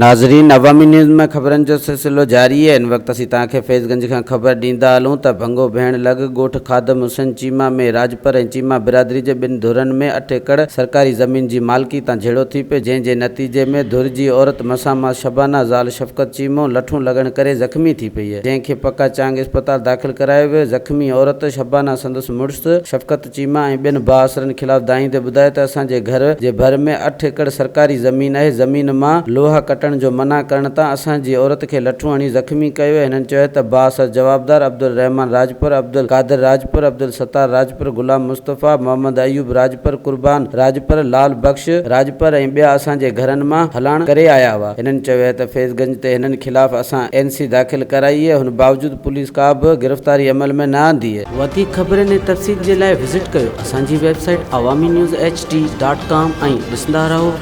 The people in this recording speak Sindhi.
ناظرين عوامي نيوز ۾ خبرن جو سلسلو جاري آهي هن وقت اسين توهان کي فيض گنج کان خبر ڏيندا هلون ته ڀنگو ڀيڻ لڳ ڳوٺ خادم حسين چيما ۾ راڄپر ۽ چيما برادري جي ٻن ڌرن ۾ اٺ ايڪڙ سرڪاري زمين جي مالڪي تان جهيڙو ٿي پيو جنهن جي نتيجي ۾ ڌر جي عورت مسامات شبانه زال شفقت چيمو لٺون لڳڻ ڪري زخمي ٿي پئي جنهن کي پڪا چانگ اسپتال داخل ڪرايو ويو زخمي عورت شبانه سندس مڙس شفقت چيما ۽ ٻين بااثرن خلاف دانهيندي ٻڌايو ته اسان جي گهر جي ڀر ۾ اٺ ايڪڙ سرڪاري زمين آهي، زمين مان لوها ڪٽڻ جو منع ڪرڻ تان اسان جي عورت کي لٺون هڻي زخمي ڪيو ويو، هنن چيو ته بااثر جوابدار عبدالرحمان راڄپر، عبدالقادر راڄپر، عبدالستار راڄپر، غلام مصطفيٰ، محمد ايوب راڄپر، قربان راڄپر، لال بخش راڄپر ۽ ٻيا اسان جي گهرن مان هلاڻ ڪري آيا هئا، هنن چيو ته فيض گنج تي هنن خلاف اسان اين سي داخل ڪرائي آهي، ان باوجود پوليس ڪا به گرفتاري عمل ۾ نه آندي. وڌيڪ خبرن ۽ تفصيل جي لاء وزٽ ڪيو اسان جي website Awami news H D dot com ۽ ڏسندا رهو.